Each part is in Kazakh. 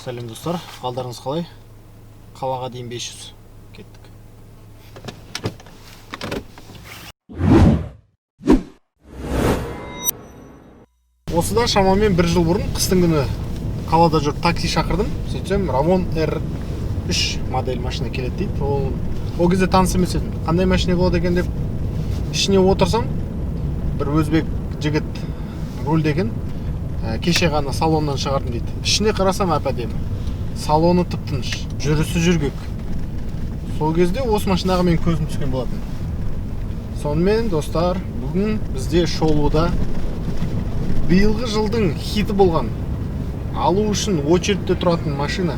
Сәлем, достар, қалдарыңыз қалай? Қалаға дейін 500 кеттік. Осыдан шамамен бір жыл бұрын қыстың күні қалада жүріп такси шақырдым. Сөйтсем, Равон R3 модель машина келеді дейді. Ол кезде таныс емес едім, қандай машина болады екен деп. Ішіне отырсам, бір өзбек жігіт рульде екен. Кеше ғана салоннан шығардым дейді. Ішіне қарасам, әп әдемі, салоны тып тыныш, жүрісі жөргек. Сол кезде осы машинаға мен көзім түскен болатын. Сонымен, достар, бүгін бізде шолуда биылғы жылдың хиті болған, алу үшін очередьте тұратын машина,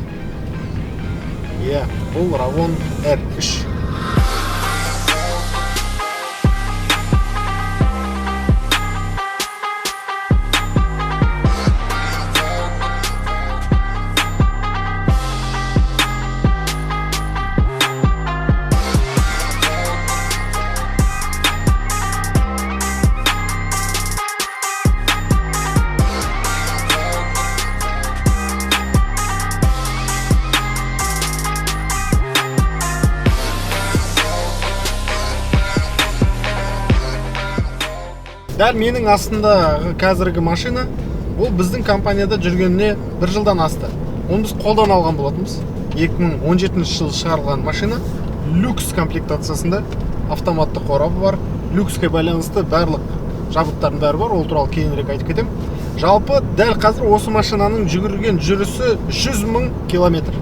иә, бұл Равон R3. Дәл менің астымдағы қазіргі машина, ол біздің компанияда жүргеніне бір жылдан асты. Оны біз қолдан алған болатынбыз. 2017 жылы шығарылған машина, люкс комплектациясында, автоматты қорабы бар, люкске байланысты барлық жабдықтардың бәрі бар, ол туралы кейінірек айтып кетемін. Жалпы, дәл қазір осы машинаның жүгірген жүрісі 100 мың километр.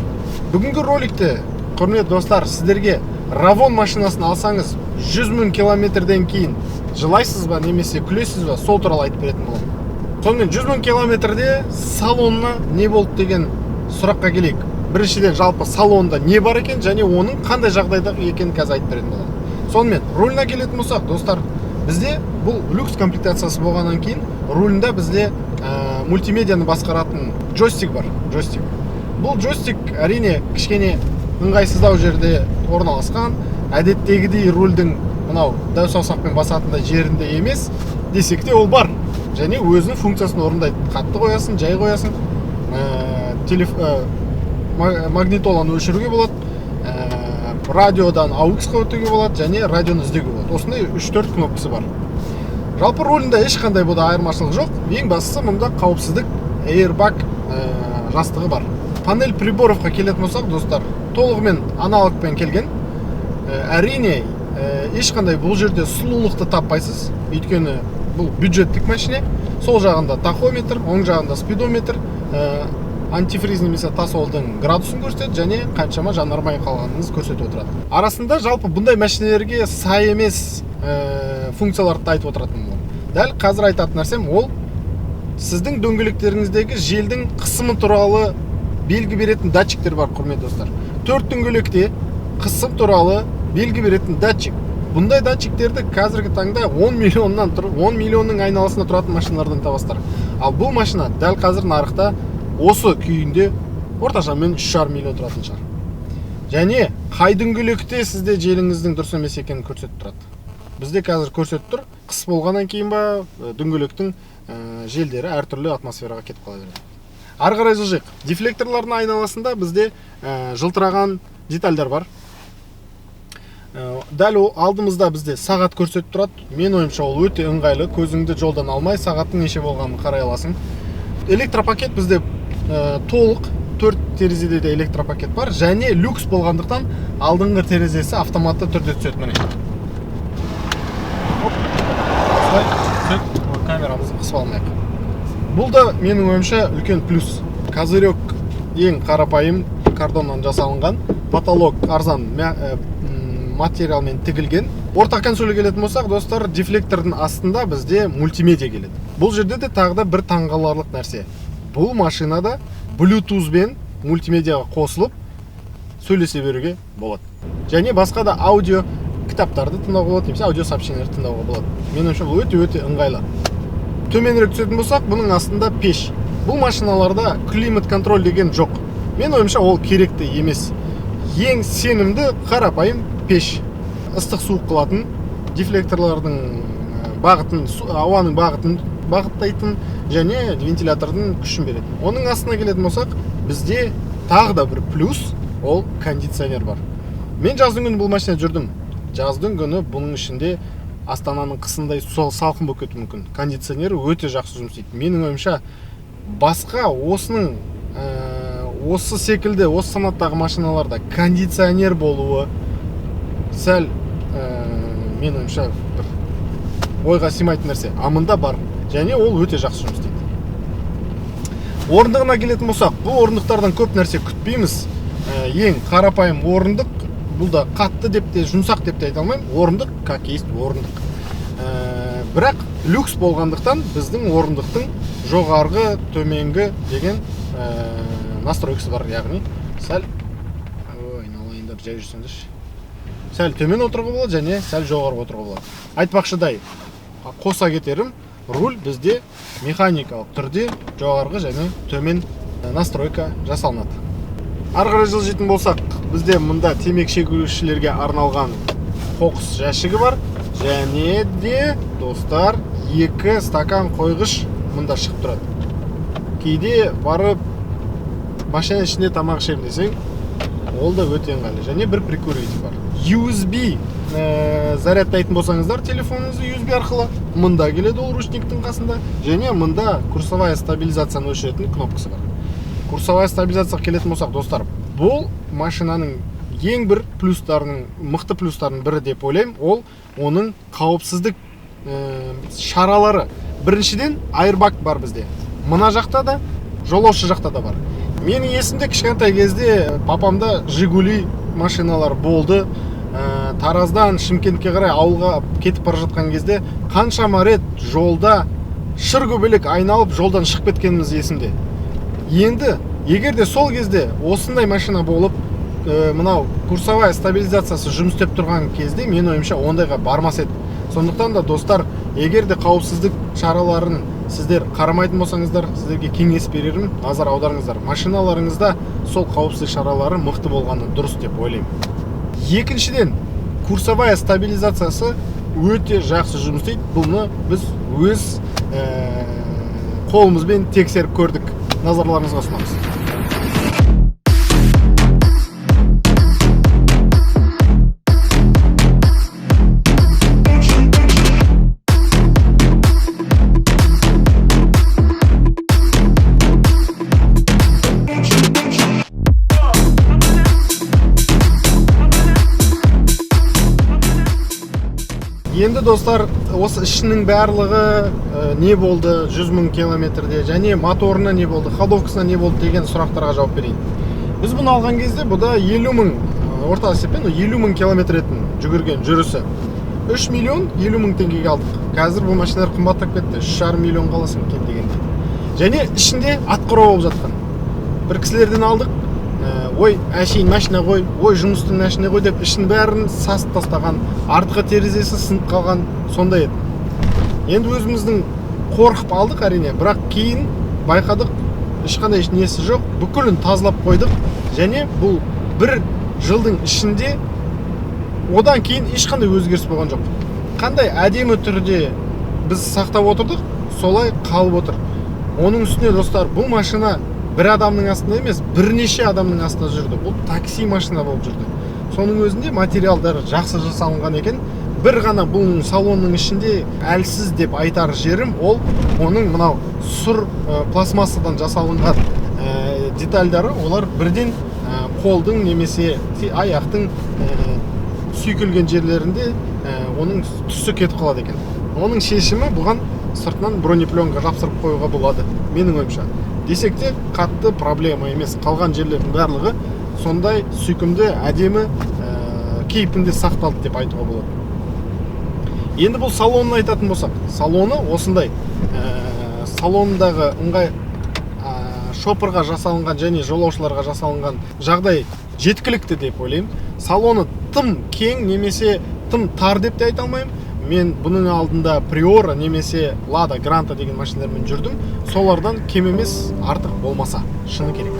Бүгінгі роликте, құрметті достар, сіздерге Равон машинасын алсаңыз, 100 мың километрден кейін жылайсыз ба немесе күлесіз ба, сол туралы айтып беретін боламын. Сонымен, 100 мың километрде салонына не болды деген сұраққа келейік. Біріншіден, жалпы салонда не бар екен және оның қандай жағдайда екенін қазір айтып беретін боламын. Сонымен, руліне келетін болсақ, достар, бізде бұл люкс комплектациясы болғаннан кейін рулінде бізде мультимедианы басқаратын джойстик бар. Джойстик. Бұл джойстик, әрине, кішкене ыңғайсыздау жерде орналасқан, әдеттегідей рульдің мынау дәу саусақпен басатындай жерінде емес десек те, ол бар және өзінің функциясын орындайды. Қатты қоясың, жай қоясың, магнитоланы өшіруге болады, радиодан AUX-қа өтуге болады және радионы іздеуге болады. Осындай 3-4 кнопкасы бар. Жалпы, рулінде ешқандай бұда айырмашылық жоқ. Ең бастысы, мұнда қауіпсіздік airbag жастығы бар. Панель приборовқа келетін болсақ, достар, толығымен аналогпен келген. Әрине, ешқандай бұл жерде сұлулықты таппайсыз, өйткені бұл бюджеттік машина. Сол жағында тахометр, оң жағында спидометр, антифриз немесе тосолдың градусын көрсетеді және қаншама жанармай қалғаныңыз көрсетіп отырады. Арасында жалпы бұндай машинелерге сай емес функцияларды да айтып отыратын боламын. Дәл қазір айтатын нәрсем, ол сіздің дөңгелектеріңіздегі желдің қысымы туралы белгі беретін датчиктер бар. Құрметті достар, төрт дөңгелекте қысым туралы белгі беретін датчик. Бұндай датчиктерді қазіргі таңда 10 миллионнан тұр, 10 миллионның айналасында тұратын машиналардан табасыздар. Ал бұл машина дәл қазір нарықта осы күйінде орташамен 3,5 миллион тұратын шығар. Және қай дөңгелекте сізде желіңіздің дұрыс емес екенін көрсетіп тұрады. Бізде қазір көрсетіп тұр, қыс болғаннан кейін ба, дөңгелектің желдері әртүрлі атмосфераға кетіп қала береді. Ары қарай жылжиық. Дефлекторлардың айналасында бізде жылтыраған детальдар бар. Дәл ол алдымызда бізде сағат көрсетіп тұрады. Мен ойымша, ол өте ыңғайлы, көзіңді жолдан алмай сағаттың неше болғанын қарай аласың. Электропакет бізде толық, төрт терезеде де электропакет бар және люкс болғандықтан алдыңғы терезесі автоматты түрде түседі, міне. Оп, осылай түседі. Ой, камерамызды қысып алмайық. Бұл да менің ойымша үлкен плюс. Козырек ең қарапайым картоннан жасалынған, потолок арзан материалмен тігілген. Орта консольге келетін болсақ, достар, дефлектордың астында бізде мультимедиа келеді. Бұл жерде де тағы да бір таңғаларлық нәрсе: бұл машинада Bluetooth-бен мультимедиаға қосылып сөйлесе беруге болады және басқа да аудио кітаптарды тыңдауға болады немесе аудио сообщениелерді тыңдауға болады. Менің ойымша, бұл өте өте ыңғайлы. Төменірек түсетін болсақ, бұның астында пеш. Бұл машиналарда климат контроль деген жоқ. Мен ойымша, ол керекті емес. Ең сенімді қарапайым пеш, ыстық суық қылатын, дефлекторлардың бағытын, ауаның бағытын бағыттайтын және вентилятордың күшін беретін. Оның астына келетін болсақ, Бізде тағы да бір плюс, ол кондиционер бар. Мен жаздың күні бұл машинада жүрдім. Жаздың күні бұның ішінде Астананың қысындай салқын болып кетуі мүмкін. Кондиционер өте жақсы жұмыс істейді. Менің ойымша, басқа осының осы секілді, осы санаттағы машиналарда кондиционер болуы сәл менің ойымша, бір ойға сыймайтын нәрсе. А мында бар және ол өте жақсы жұмыс істейді. Орындығына келетін болсақ, бұл орындықтардан көп нәрсе күтпейміз. Ең қарапайым орындық, бұл да қатты деп те, жұмсақ деп те айта алмаймын. Орындық как есть орындық. Бірақ люкс болғандықтан біздің орындықтың жоғарғы, төменгі деген настройкасы бар, яғни сәл, ой, айналайындар, жай жүрсеңдерші, сәл төмен отыруға болады және сәл жоғары отыруға болады. Айтпақшыдай, қоса кетерім, руль бізде механикалық түрде жоғарғы және төмен настройка жасалынады. Ары қарай жылжитын болсақ, бізде мында темекі шегушілерге арналған қоқыс жәшігі бар. Және де, достар, екі стакан қойғыш мында шығып тұрады. Кейде барып машина ішінде тамақ ішемін десең, ол да өте ыңғайлы. Және бір прикуриватель бар. USB зарядтайтын болсаңыздар телефоныңызды USB арқылы мында келеді, ол ручниктің қасында. Және мында курсовая стабилизацияны өшіретін кнопкасы бар. Курсовая стабилизацияға келетін болсақ, достар, бұл машинаның ең бір плюстарының, мықты плюстарының бірі деп ойлаймын, ол оның қауіпсіздік шаралары. Біріншіден, airbag бар бізде. Мына жақта да, жолаушы жақта да бар. Менің есімде, кішкентай кезде папамда Жигули машиналар болды. Тараздан Шымкентке қарай ауылға кетіп бара жатқан кезде қаншама рет жолда шыр көбелек айналып, жолдан шығып кеткеніміз есімде. Енді егер де сол кезде осындай машина болып, мынау курсовая стабилизациясы жұмыс істеп тұрған кезде, менің ойымша, ондайға бармас еді. Сондықтан да, достар, егер де қауіпсіздік шараларын сіздер қарамайтын болсаңыздар, сіздерге кеңес берерім: назар аударыңыздар, машиналарыңызда сол қауіпсіздік шаралары мықты болғаны дұрыс деп ойлаймын. Екіншіден, курсовая стабилизациясы өте жақсы жұмыс істейді. Бұны біз өз қолымызбен тексеріп көрдік. Назарларыңызға ұсынамыз. Енді, достар, осы ішінің барлығы не болды 100 мың километрде және моторына не болды, ходовкасына не болды деген сұрақтарға жауап берейін. Біз бұны алған кезде бұда 50 мың, орта есеппен 50 мың километр етін жүгірген жүрісі. 3 миллион 50 мың теңгеге алдық. Қазір бұл машиналар қымбаттап кетті, 3,5 миллионға аласың кем дегенде. Және ішінде ат қора болып жатқан. Бір кісілерден алдық, ой, әшейін машина ғой, ой, жұмыстың машина ғой деп ішін бәрін сасып тастаған, артқы терезесі сынып қалған сондай еді. Енді өзіміздің қорқып алдық әрине, бірақ кейін байқадық, ешқандай несі жоқ, бүкілін тазалап қойдық. Және бұл бір жылдың ішінде одан кейін ешқандай өзгеріс болған жоқ. Қандай әдемі түрде біз сақтап отырдық, солай қалып отыр. Оның үстіне, достар, бұл машина бір адамның астында емес, бірнеше адамның астында жүрді. Бұл такси машина болып жүрді. Соның өзінде материалдары жақсы жасалынған екен. Бір ғана бұл салонның ішінде әлсіз деп айтар жерім, ол оның мынау сұр пластмассадан жасалынған детальдары, олар бірден қолдың немесе аяқтың сүйкелген жерлерінде оның түсі кетіп қалады екен. Оның шешімі бұған сыртынан бронепленка жапсырып қоюға болады, менің ойымша. Десек те, қатты проблема емес. Қалған жерлердің барлығы сондай сүйкімді, әдемі кейпінде сақталды деп айтуға болады. Енді бұл салонын айтатын болсақ, салоны осындай. Салондағы ыңғай, шопырға жасалынған және жолаушыларға жасалынған жағдай жеткілікті деп ойлаймын. Салоны тым кең немесе тым тар деп те айта алмаймын. Мен бұның алдында Приора немесе Лада Гранта деген машиналармен жүрдім. Солардан кем емес, артық болмаса, шыны керек.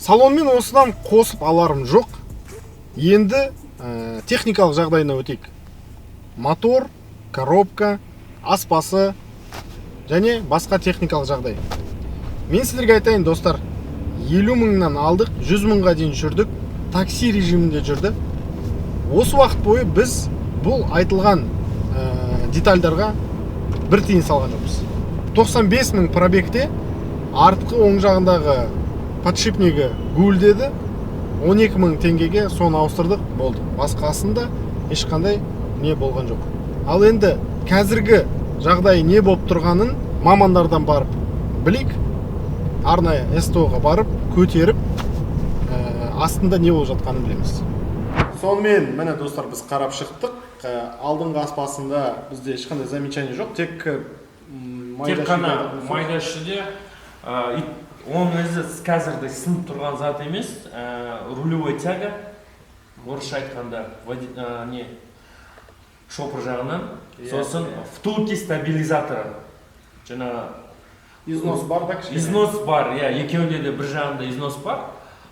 Салонмен осыдан қосып аларым жоқ. Енді техникалық жағдайына өтейік. Мотор, коробка, аспасы және басқа техникалық жағдай. Мен сіздерге айтайын, достар, 50 мыңнан алдық, 100 мыңға дейін жүрдік, такси режимінде жүрді. Осы уақыт бойы біз бұл айтылған детальдарға бір тиын салған жоқпыз. 95 мың пробегте артқы оң жағындағы подшипнигі гуілдеді. 12 мың теңгеге соны ауыстырдық, болды. Басқасында ешқандай не болған жоқ. Ал енді қазіргі жағдай не болып тұрғанын мамандардан барып білейік. Арнайы СТО-ға барып көтеріп, астында не болып жатқанын білеміз. Сонымен, міне, достар, біз қарап шықтық. Алдыңғы аспасында бізде ешқандай замечание жоқ, тек майда Тек қана шүйде. майда шүйде, оның өзі қазірде сынып тұрған зат емес, рулевой тяга, орысша айтқанда, не, шопыр жағынан, сосын втулки стабилизатора жаңағы. Износ бар да кішкене. Износ бар, иә, екеуінде де бір жағында износ бар,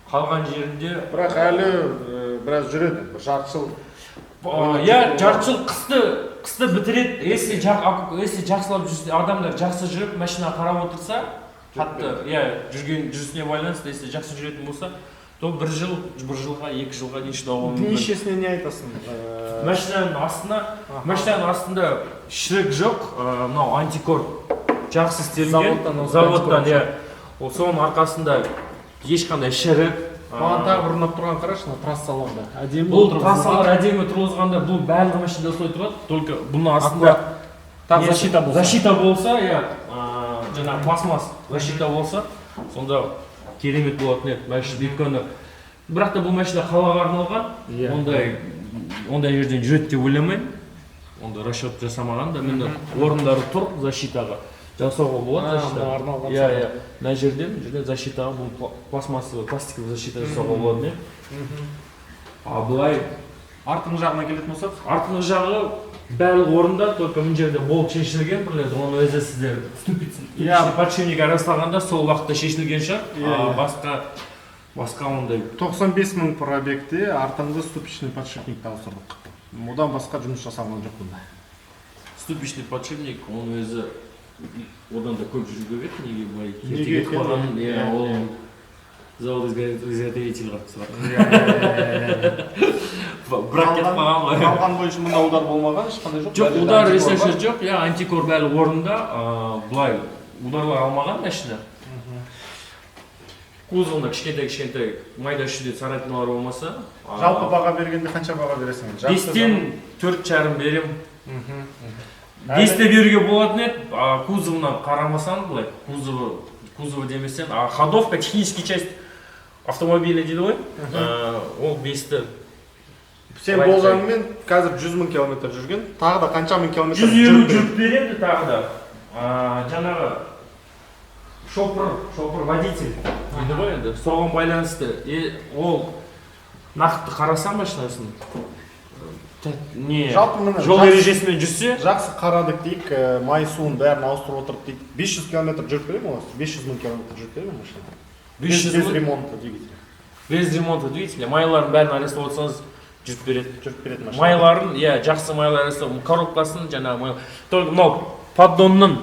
қалған жерінде. Бірақ әлі біраз жүреді, бір жарты жыл. Иә, жарты жыл, қысты бітіреді, если если жақсылап жүрсе, адамдар жақсы жүріп, машина қарап отырса, қатты, иә, жүрген жүрісіне байланысты, если жақсы жүретін болса, то бір жыл, бір жылға, 2 жылға дейін шыдауға мүмкін. Днищесіне не айтасың? Машинаның астына, машинаның астында шірік жоқ, мынау антикор жақсы істелінген. Заводтан осы Заводтан. антикор. Иә, ол соның арқасында ешқандай шірік. Маған тағы бір ұнап тұрған, қарашы, мына трассаларда әдемі Бұл отырғызылған. трассалар әдемі тұрғызғанда, бұл барлық машинада осылай тұрады, только бұның астында Тағы защита болса. Защита болса, иә, жаңағы пластмасс защита болса, сонда керемет болатын еді машина. Өйткені, бірақ та бұл машина қалаға арналған. Ондай жерден жүреді деп ойламаймын, онда расчет жасамаған да. Міне, орындары тұр, защитаға жасауға болады. Защита. Мынау арналған. Иә, иә, мына жерден защитаға бұл пластмассовый, пластиковый защита жасауға болатын еді, а былай. Артыңғы жағына келетін болсақ? Артыңғы жағы барлық орында, только мына жерде болт шешілген бір рет, оны өзі сіздер подшипник араластағанда сол уақытта шешілген шығар. А, Иә. басқа ондай. 95 мың пробегте артыңғы ступичный подшипникті ауыстырдық, одан басқа жұмыс жасалған жоқ бұнда. Ступичный подшипник, оның өзі одан да көп жүру керек еді, неге былай ерте Неге кетіп екенін, қалғанын, иә. Ол завод изготовитель ға сұрақ, бірақ кетіп қалған ғой. Қалған бойынша мұнда удар болмаған, ешқандай жоқ. Жоқ. Бәрі Удар антикор ешнәрсе бар. жоқ, иә, антикор бәрі орында, былай ударлар алмаған машина. Кузовында кішкентай кішкентай майда шүйде царапиналар болмаса. Жалпы баға бергенде қанша баға бересің енді? Жақсы. 5-тен 4,5 беремін. 5-те беруге болатын еді, кузовына қарамасаң, былай кузовы демесең, а ходовка, технический часть автомобиля дейді ғой, ол 5-ті. Сен болжамымен қазір 100 мың километр жүрген, тағы да қанша мың километр 150 жүріп береді? Жүріп береді тағы да. Жаңағы шопыр, водитель дейді ғой енді, соған байланысты. Ол нақты қарасаң машинасын, не, Жалпы, міне, жол ережесімен жүрсе. Жақсы қарадық дейік, май суын бәрін ауыстырып отырып дейік, 500 километр жүріп бере ме осы? 500 мың километр жүріп бере ме машина 500 без мың? ремонта двигателя? Без ремонта двигателя, майларын бәрін араластырып отырсаңыз, жүріп береді. Жүріп беретін машина. Майларын, иә, жақсы майлар араластырып, коробкасын жаңағы май, только мынау поддонның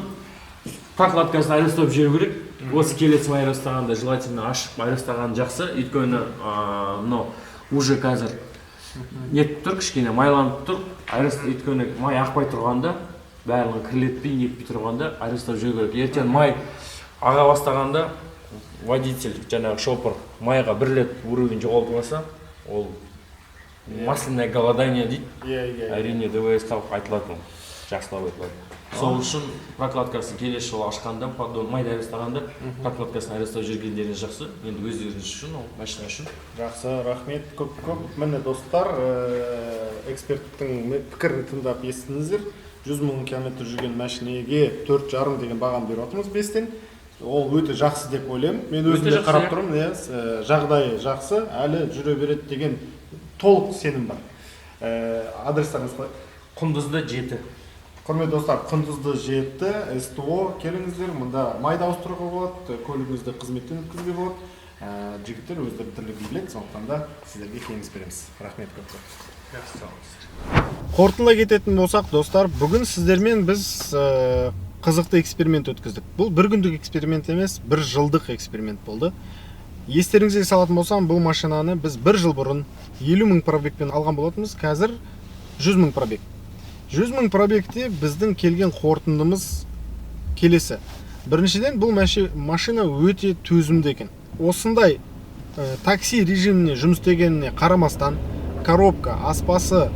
прокладкасын араластырып жіберу керек. Осы келесі май араластағанда желательно ашып араластаған жақсы, өйткені мынау уже қазір нетіп тұр, кішкене майланып тұр. Өйткені май ақпай тұрғанда, барлығы кірлетпей нетпей тұрғанда араластырып жіберу керек. Ертең май аға бастағанда, водитель, жаңағы шопыр майға бір рет уровень жоғалтып алса, ол масляное голодание дейді. иә иә Әрине, ДВС қа айтылады, ол жақсылап айтылады. Сол үшін прокладкасын келесі жолы ашқанда, поддон майды араластағанда прокладкасын араластап жүргендеріңіз жақсы енді, өздеріңіз үшін, ол машина үшін. Жақсы, рахмет көп көп. Міне, достар, эксперттің пікірін тыңдап естідіңіздер. 100 мың километр жүрген машинеге 4,5 деген бағаны беріп жатырмыз 5-тен. Ол өте жақсы деп ойлаймын мен. Өте Өзім де жақсы, қарап иә. тұрмын, иә, жағдайы жақсы, әлі жүре береді деген толық сенім бар. Адрестарыңыз қалай? Құндызды 7. Құрметті достар, Құндызды 7 СТО, келіңіздер. Мұнда майды ауыстыруға болады, көлігіңізді қызметтен өткізуге болады. Жігіттер өздері тірлігін біледі, сондықтан да сіздерге кеңес береміз. Рахмет көп көп. Жақсы, сау. Қорытындылай кететін болсақ, достар, бүгін сіздермен біз қызықты эксперимент өткіздік. Бұл бір күндік эксперимент емес, бір жылдық эксперимент болды. Естеріңізге салатын болсам, бұл машинаны біз бір жыл бұрын 50 мың пробегпен алған болатынбыз. Қазір 100 мың пробег. 100 мың пробегте біздің келген қорытындымыз келесі. Біріншіден, бұл машина өте төзімді екен. Осындай такси режиміне жұмыс істегеніне қарамастан, коробка, аспасы,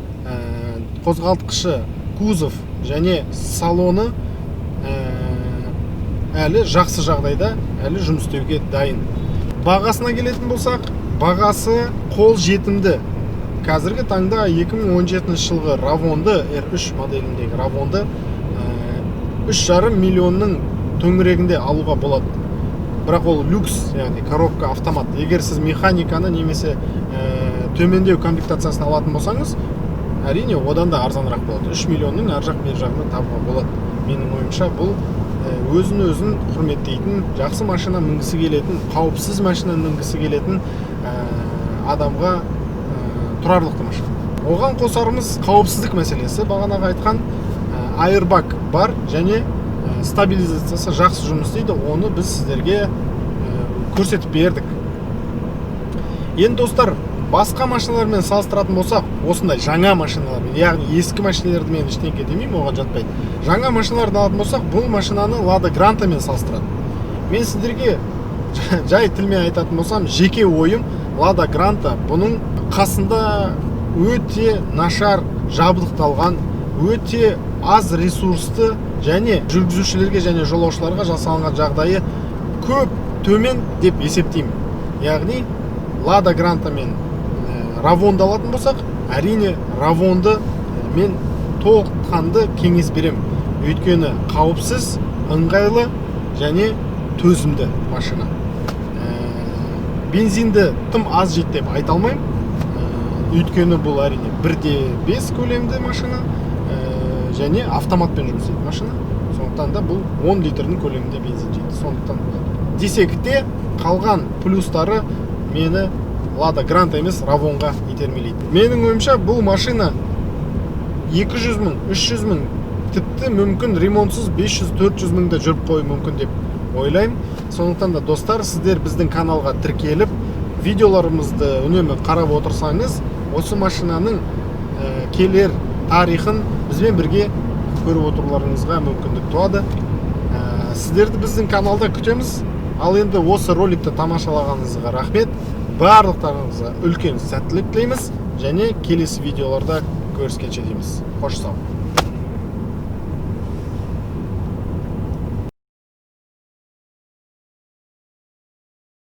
қозғалтқышы, кузов және салоны әлі жақсы жағдайда, әлі жұмыс істеуге дайын. Бағасына келетін болсақ, бағасы қол жетімді. Қазіргі таңда 2017 жылғы Равонды, R3 моделіндегі Равонды 3,5 миллионның төңірегінде алуға болады. Бірақ ол люкс, яғни коробка автомат. Егер сіз механиканы немесе төмендеу комплектациясын алатын болсаңыз, әрине, одан да арзанырақ болады. 3 миллионның ар жақ бер жағынан табуға болады. Менің ойымша, бұл өзін өзін құрметтейтін, жақсы машина мінгісі келетін, қауіпсіз машина мінгісі келетін адамға тұрарлықты машина. Оған қосарымыз қауіпсіздік мәселесі, бағанағы айтқан airbag бар және стабилизациясы жақсы жұмыс істейді. Оны біз сіздерге көрсетіп бердік. Енді, достар, басқа машиналармен салыстыратын болсақ, осындай жаңа машиналармен, яғни ескі машиналарды мен ештеңке демеймін, оған жатпайды. Жаңа машиналарды алатын болсақ, бұл машинаны Лада Грантамен салыстырады. Мен сіздерге жай тілмен айтатын болсам, жеке ойым, Лада Гранта бұның қасында өте нашар жабдықталған, өте аз ресурсты және жүргізушілерге және жолаушыларға жасалынған жағдайы көп төмен деп есептеймін. Яғни Лада Гранта мен Равонды алатын болсақ, әрине, Равонды мен толыққанды кеңес беремін, өйткені қауіпсіз, ыңғайлы және төзімді машина. Бензинді тым аз жейді деп айта алмаймын, өйткені бұл, әрине, 1,5 көлемді машина және автоматпен жұмыс істейтін машина, сондықтан да бұл 10 литрдің көлемінде бензин жейді. Сондықтан десек те, қалған плюстары мені Лада Гранта емес, Равонға итермелейді. Менің ойымша, бұл машина 200 мың, 300 мың, тіпті мүмкін ремонтсыз 500-400 мыңда жүріп қоюы мүмкін деп ойлаймын. Сондықтан да, достар, сіздер біздің каналға тіркеліп, видеоларымызды үнемі қарап отырсаңыз, осы машинаның келер тарихын бізбен бірге көріп отыруларыңызға мүмкіндік туады. Сіздерді біздің каналда күтеміз. Ал енді осы роликті тамашалағаныңызға рахмет, барлықтарыңызға үлкен сәттілік тілейміз және келесі видеоларда көріскенше дейміз. Қош сау.